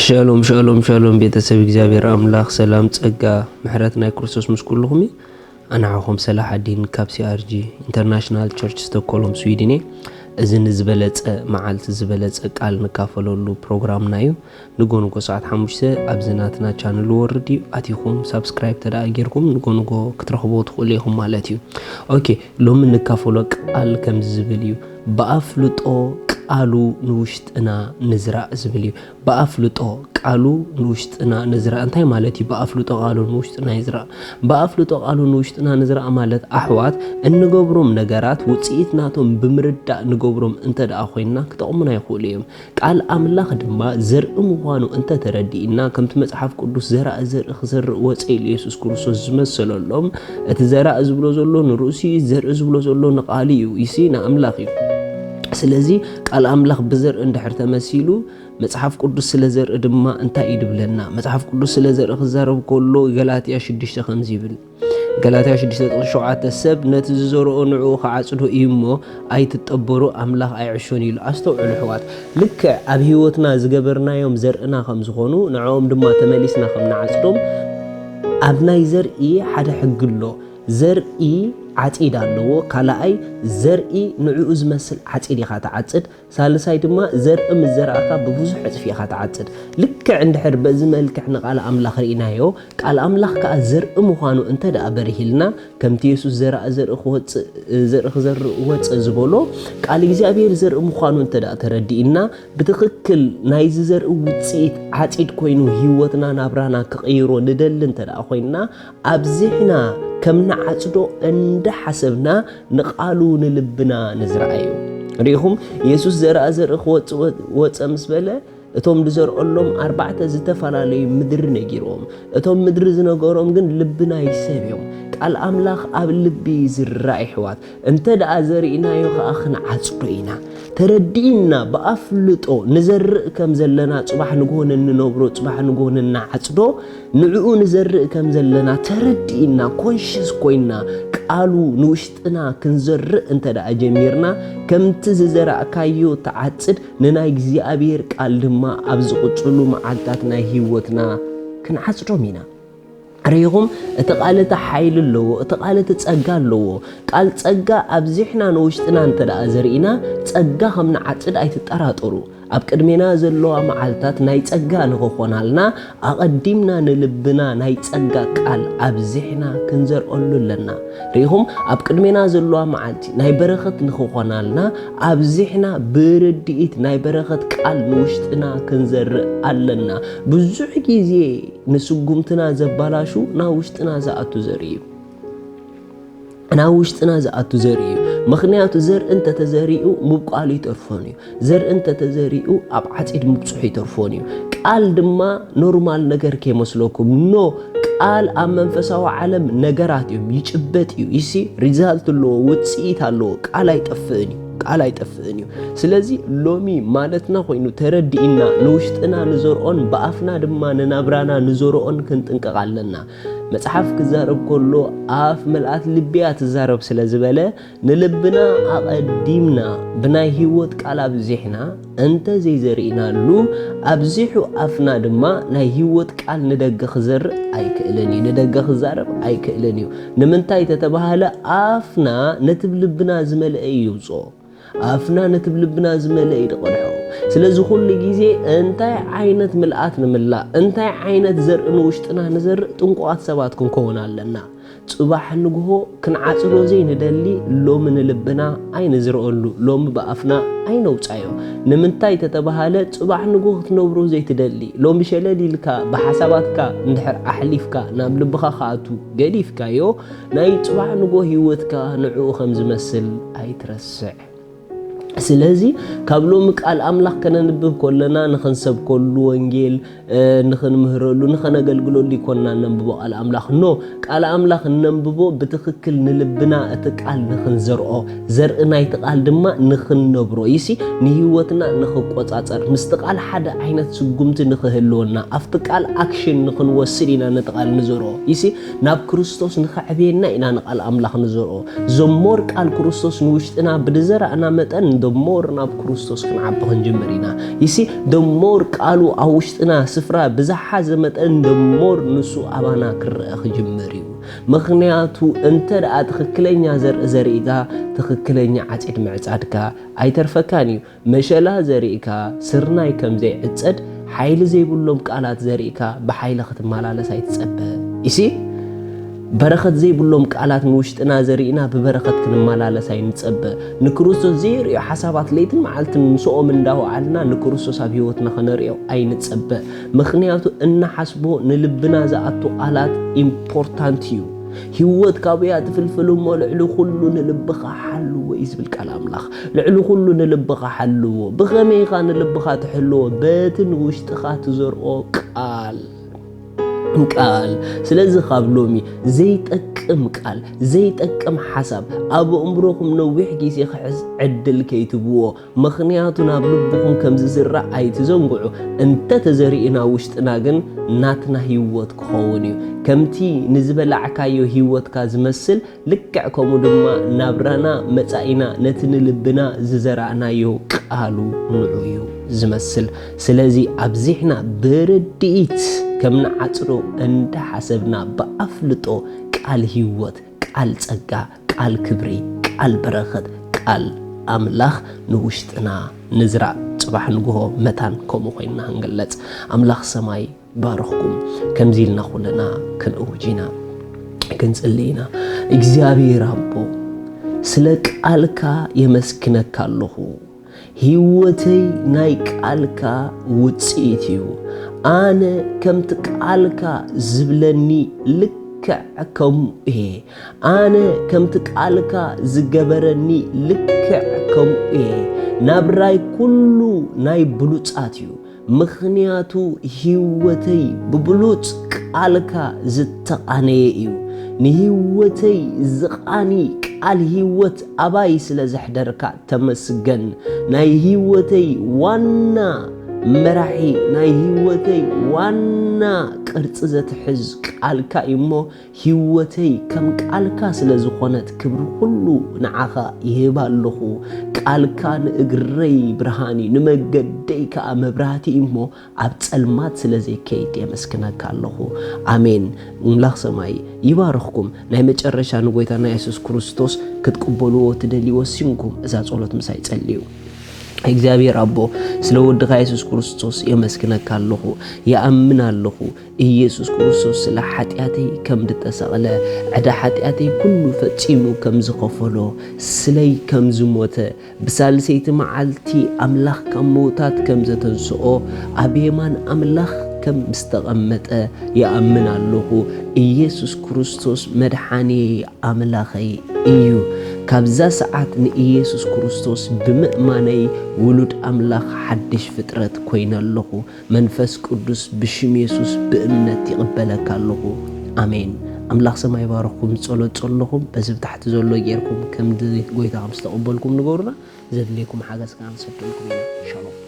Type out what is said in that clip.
ሻሎም ሻሎም ሻሎም፣ ቤተሰብ እግዚኣብሔር ኣምላኽ ሰላም፣ ጸጋ፣ ምሕረት ናይ ክርስቶስ ምስ ኩልኹም እዩ። ኣነ ሓኹም ሰላሓዲን ካብ C R G International Church Stockholm Sweden እየ። እዚ ንዝበለጸ መዓልቲ ዝበለጸ ቃል ንካፈለሉ ፕሮግራምና እዩ። ንጎ ንጎ ሰዓት ሓሙሽተ ኣብዚ ናትና ቻነል ወርድ እዩ። ኣቲኹም ሳብስክራይብ ተደኣ ጌርኩም ንጎ ንጎ ክትረኽቦ ትኽእሉ ኢኹም ማለት እዩ። ኦኬ፣ ሎሚ ንካፈሎ ቃል ከም ዝብል እዩ፣ ብኣፍልጦ ቃሉ ንውሽጥና ንዝራእ ዝብል እዩ። ብኣፍልጦ ቃሉ ንውሽጥና ንዝራእ እንታይ ማለት እዩ? ብኣፍልጦ ቃሉ ንውሽጥና ይዝራእ። ብኣፍልጦ ቃሉ ንውሽጥና ንዝራእ ማለት ኣሕዋት፣ እንገብሮም ነገራት ውጽኢት ናቶም ብምርዳእ ንገብሮም እንተ ደኣ ኮይንና ክጠቕሙና ይኽእሉ እዮም። ቃል ኣምላኽ ድማ ዘርኢ ምዃኑ እንተ ተረዲእና፣ ከምቲ መጽሓፍ ቅዱስ ዘራኢ ዘርኢ ክዘርእ ወጸ ኢሉ የሱስ ክርስቶስ ዝመሰለሎም፣ እቲ ዘራኢ ዝብሎ ዘሎ ንርእሱ እዩ፣ ዘርኢ ዝብሎ ዘሎ ንቃሉ እዩ፣ ይሲ ንኣምላኽ እዩ። ስለዚ ቃል ኣምላኽ ብዘርኢ እንድሕር ተመሲሉ፣ መጽሓፍ ቅዱስ ስለ ዘርኢ ድማ እንታይ እዩ ድብለና? መጽሓፍ ቅዱስ ስለ ዘርኢ ክዛረብ ከሎ ገላትያ ሽዱሽተ ከምዚ ይብል። ገላትያ ሽዱሽተ ጥቕሲ ሸውዓተ፣ ሰብ ነቲ ዝዘርኦ ንዕኡ ክዓጽዶ እዩ እሞ ኣይትጠበሩ፣ ኣምላኽ ኣይዕሾን ኢሉ። ኣስተውዕሉ ኣሕዋት፣ ልክዕ ኣብ ህይወትና ዝገበርናዮም ዘርእና ከም ዝኾኑ ንዕኦም ድማ ተመሊስና ከም ንዓጽዶም ኣብ ናይ ዘርኢ ሓደ ሕጊ ኣሎ። ዘርኢ ዓጺድ ኣለዎ። ካልኣይ ዘርኢ ንዕኡ ዝመስል ዓጺድ ኢኻ ትዓጽድ። ሳልሳይ ድማ ዘርኢ ምስ ዘራእካ ብብዙሕ ዕጽፊ ኢኻ ትዓጽድ። ልክዕ እንድሕር በዚ መልክዕ ንቃል ኣምላኽ ርኢናዮ፣ ቃል ኣምላኽ ከኣ ዘርኢ ምዃኑ እንተ ደኣ በሪህልና፣ ከምቲ የሱስ ዘራኢ ዘርኢ ክወጽእ፣ ዘርኢ ክዘርእ ወጸ ዝበሎ፣ ቃል እግዚኣብሔር ዘርኢ ምዃኑ እንተ ደኣ ተረዲእና፣ ብትኽክል ናይዚ ዘርኢ ውጽኢት ዓጺድ ኮይኑ ህይወትና ናብራና ክቕይሮ ንደሊ እንተ ደኣ ኮይንና፣ ኣብዚሕና ከም ንዓጽዶ እንዳሓሰብና ንቃሉ ንልብና ንዝርኣዮ። ርኢኹም፣ የሱስ ዘርኣ ዘርኢ ክወጽእ ወጸ ምስ በለ፣ እቶም ዝዘርኦሎም ኣርባዕተ ዝተፈላለዩ ምድሪ ነጊርዎም። እቶም ምድሪ ዝነገሮም ግን ልቢ ናይ ሰብ እዮም። ቃል ኣምላኽ ኣብ ልቢ ይዝራእ፣ ይሕዋት። እንተ ደኣ ዘርኢናዮ ኸኣ ክንዓጽዶ ኢና። ተረዲእና ብኣፍልጦ ንዘርእ ከም ዘለና፣ ጽባሕ ንግሆ ንንነብሮ፣ ጽባሕ ንግሆ ንንዓጽዶ፣ ንዕኡ ንዘርእ ከም ዘለና ተረዲእና፣ ኮንሽስ ኮይና፣ ቃሉ ንውሽጥና ክንዘርእ እንተ ደኣ ጀሚርና፣ ከምቲ ዝዘራእካዮ ትዓጽድ፣ ንናይ እግዚኣብሔር ቃል ድማ ኣብ ዝቕጽሉ መዓልታት ናይ ህይወትና ክንዓጽዶም ኢና። ርኢኹም፣ እቲ ቃል እቲ ሓይሊ ኣለዎ፣ እቲ ቃል እቲ ጸጋ ኣለዎ። ቃል ጸጋ ኣብዚሕና ንውሽጥና እንተ ደኣ ዘርኢና፣ ጸጋ ከም ንዓጽድ ኣይትጠራጠሩ። ኣብ ቅድሜና ዘለዋ መዓልታት ናይ ጸጋ ንኽኾናልና፣ ኣቐዲምና ንልብና ናይ ጸጋ ቃል ኣብዚሕና ክንዘርኦሉ ኣለና። ርኢኹም፣ ኣብ ቅድሜና ዘለዋ መዓልቲ ናይ በረኸት ንኽኾናልና፣ ኣብዚሕና ብርድኢት ናይ በረኸት ቃል ንውሽጥና ክንዘርእ ኣለና። ብዙሕ ግዜ ንስጉምትና ዘባላሹ ናብ ውሽጥና ዝኣቱ ዘርኢ እዩ። ናብ ውሽጥና ዝኣቱ ዘርኢ እዩ። ምኽንያቱ ዘርኢ እንተተዘሪኡ ምብቋሉ ይተርፎን እዩ። ዘርኢ እንተተዘሪኡ ኣብ ዓጺድ ምብጽሑ ይተርፎን እዩ። ቃል ድማ ኖርማል ነገር ከይመስለኩም። ኖ፣ ቃል ኣብ መንፈሳዊ ዓለም ነገራት እዮም። ይጭበጥ እዩ። ይሲ ሪዛልት ኣለዎ፣ ውጽኢት ኣለዎ። ቃል ኣይጠፍእን እዩ። ቃል ኣይጠፍእን እዩ። ስለዚ ሎሚ ማለትና ኮይኑ ተረዲእና ንውሽጥና ንዘርኦን ብኣፍና ድማ ንናብራና ንዘርኦን ክንጥንቀቕ ኣለና። መጽሓፍ ክዛረብ ከሎ ኣፍ ምልኣት ልቢ እያ ትዛረብ ስለ ዝበለ ንልብና ኣቐዲምና ብናይ ህይወት ቃል ኣብዚሕና እንተ ዘይዘርኢናሉ ኣብዚሑ ኣፍና ድማ ናይ ህይወት ቃል ንደገ ክዘርእ ኣይክእልን እዩ። ንደገ ክዛረብ ኣይክእልን እዩ። ንምንታይ ተተባሃለ ኣፍና ነቲ ብልብና ዝመልአ እዩ ይውፅኦ። ኣፍና ነቲ ብልብና ዝመልአ እዩ ዝቐድሖ። ስለዚ ኩሉ ግዜ እንታይ ዓይነት ምልኣት ንምላእ፣ እንታይ ዓይነት ዘርኢ ንውሽጥና ንዘርእ ጥንቁቓት ሰባት ክንከውን ኣለና። ጽባሕ ንግሆ ክንዓጽዶ ዘይንደሊ ሎሚ ንልብና ኣይንዝርኦሉ። ሎሚ ብኣፍና ኣይነውጻዮ። ንምንታይ ተተባሃለ ጽባሕ ንግሆ ክትነብሮ ዘይትደሊ ሎሚ ሸለል ኢልካ ብሓሳባትካ እንድሕር ኣሕሊፍካ ናብ ልብኻ ክኣቱ ገዲፍካዮ ናይ ጽባሕ ንግሆ ህይወትካ ንዕኡ ከም ዝመስል ኣይትረስዕ። ስለዚ ካብ ሎሚ ቃል ኣምላኽ ከነንብብ ከለና ንኽንሰብከሉ ወንጌል ንኽንምህረሉ ንኸነገልግለሉ ይኮንና ነንብቦ ቃል ኣምላኽ ኖ ቃል ኣምላኽ እነንብቦ ብትኽክል ንልብና እቲ ቃል ንኽንዘርኦ ዘርኢ ናይቲ ቃል ድማ ንኽንነብሮ ይሲ ንህይወትና ንኽቆጻጸር ምስቲ ቃል ሓደ ዓይነት ስጉምቲ ንኽህልወና ኣብቲ ቃል ኣክሽን ንኽንወስድ ኢና ነቲ ቃል ንዘርኦ ይሲ ናብ ክርስቶስ ንኸዕብየና ኢና ንቃል ኣምላኽ ንዘርኦ ዘሞር ቃል ክርስቶስ ንውሽጥና ብዝዘራእና መጠን ደሞር ናብ ክርስቶስ ክንዓቢ ክንጅምር ኢና። ይሲ ደሞር ቃሉ ኣብ ውሽጥና ስፍራ ብዝሓዘ መጠን ደሞር ንሱ ኣባና ክረአ ክጅምር እዩ። ምኽንያቱ እንተ ደኣ ትኽክለኛ ዘርኢ ዘሪእካ ትኽክለኛ ዓጺድ ምዕጻድካ ኣይተርፈካን እዩ። መሸላ ዘሪእካ ስርናይ ከም ዘይዕጸድ ሓይሊ ዘይብሎም ቃላት ዘሪእካ ብሓይሊ ክትመላለስ ኣይትጸበ። ይሲ በረኸት ዘይብሎም ቃላት ንውሽጥና ዘሪእና ብበረኸት ክንመላለስ ኣይንጸበ። ንክርስቶስ ዘይርእዮ ሓሳባት ለይትን መዓልትን ምስኦም እንዳወዓልና ንክርስቶስ ኣብ ህይወትና ከነርእዮ ኣይንጸበ። ምኽንያቱ እናሓስቦ ንልብና ዝኣቱ ቃላት ኢምፖርታንት እዩ። ህይወት ካብያ ትፍልፍል እሞ ልዕሊ ኩሉ ንልብኻ ሓልዎ እዩ ዝብል ቃል ኣምላኽ። ልዕሊ ኩሉ ንልብኻ ሓልዎ። ብኸመይ ኢኻ ንልብኻ ትሕልዎ? በቲ ንውሽጥኻ ትዘርኦ ቃል ቃል ስለዚ ካብ ሎሚ ዘይጠቅም ቃል ዘይጠቅም ሓሳብ ኣብ ኣእምሮኹም ነዊሕ ግዜ ክሕዝ ዕድል ከይትብዎ። ምኽንያቱ ናብ ልብኹም ከም ዝዝራእ ኣይትዘንግዑ። እንተ ተዘሪእና ውሽጥና ግን ናትና ህይወት ክኸውን እዩ። ከምቲ ንዝበላዕካዮ ህይወትካ ዝመስል ልክዕ ከምኡ ድማ ናብራና መጻኢና ነቲ ንልብና ዝዘራእናዮ ቃሉ ንዑ እዩ ዝመስል። ስለዚ ኣብዚሕና ብርድኢት ከም ንዓጽዶ እንዳሓሰብና ብኣፍልጦ ቃል ህይወት፣ ቃል ጸጋ፣ ቃል ክብሪ፣ ቃል በረኸት፣ ቃል ኣምላኽ ንውሽጥና ንዝራእ። ጽባሕ ንግሆ መታን ከምኡ ኮይንና ክንግለጽ ኣምላኽ ሰማይ ባርኽኩም። ከምዚ ኢልና ኩልና ክንእውጅ ኢና፣ ክንጽሊ ኢና። እግዚኣብሔር ኣቦ፣ ስለ ቃልካ የመስግነካ ኣለኹ። ህይወተይ ናይ ቃልካ ውጽኢት እዩ። ኣነ ከምቲ ቃልካ ዝብለኒ ልክዕ ከምኡ እየ። ኣነ ከምቲ ቃልካ ዝገበረኒ ልክዕ ከምኡ እየ። ናብራይ ኩሉ ናይ ብሉጻት እዩ። ምኽንያቱ ህይወተይ ብብሉጽ ቃልካ ዝተቓነየ እዩ። ንህይወተይ ዝቓኒ ቃል ህይወት ኣባይ ስለ ዘሕደርካ ተመስገን። ናይ ህይወተይ ዋና መራሒ፣ ናይ ህይወተይ ዋና ቅርጺ ዘትሕዝ ቃልካ እዩ እሞ፣ ህይወተይ ከም ቃልካ ስለ ዝኾነት ክብሪ ኩሉ ንዓኻ ይህባ ኣለኹ። ቃልካ ንእግረይ ብርሃን እዩ፣ ንመገደይ ከኣ መብራህቲ እዩ እሞ፣ ኣብ ጸልማት ስለ ዘይከይድ የመስግነካ ኣለኹ። ኣሜን። ኣምላኽ ሰማይ ይባርኽኩም። ናይ መጨረሻ ንጎይታና የሱስ ክርስቶስ ክትቅበልዎ ትደልዩ ወሲንኩም እዛ ጸሎት ምሳይ ጸልዩ። እግዚኣብሔር ኣቦ፣ ስለ ወድኻ የሱስ ክርስቶስ የመስግነካ ኣለኹ፣ ይኣምን ኣለኹ። ኢየሱስ ክርስቶስ ስለ ሓጢኣተይ ከም ዝተሰቕለ፣ ዕዳ ሓጢኣተይ ኩሉ ፈጺሙ ከም ዝኸፈሎ፣ ስለይ ከም ዝሞተ፣ ብሳልሰይቲ መዓልቲ ኣምላኽ ካብ ምዉታት ከም ዘተንስኦ፣ ኣብ የማን ኣምላኽ ከም ዝተቐመጠ ይኣምን ኣለኹ። ኢየሱስ ክርስቶስ መድሓኒየይ ኣምላኸይ እዩ። ካብዛ ሰዓት ንኢየሱስ ክርስቶስ ብምእማነይ ውሉድ ኣምላኽ ሓድሽ ፍጥረት ኮይነ ኣለኹ። መንፈስ ቅዱስ ብሽም የሱስ ብእምነት ይቕበለካ ኣለኹ። ኣሜን። ኣምላኽ ሰማይ ይባርኽኩም። ዝጸሎት ጸሎኹም በዚ ብታሕቲ ዘሎ ጌርኩም ከም ድ-፣ ጎይታ ከም ዝተቐበልኩም ንገሩና። ዘድልየኩም ሓገዝ ከኣ ንሰደልኩም ኢና። ሻሎም።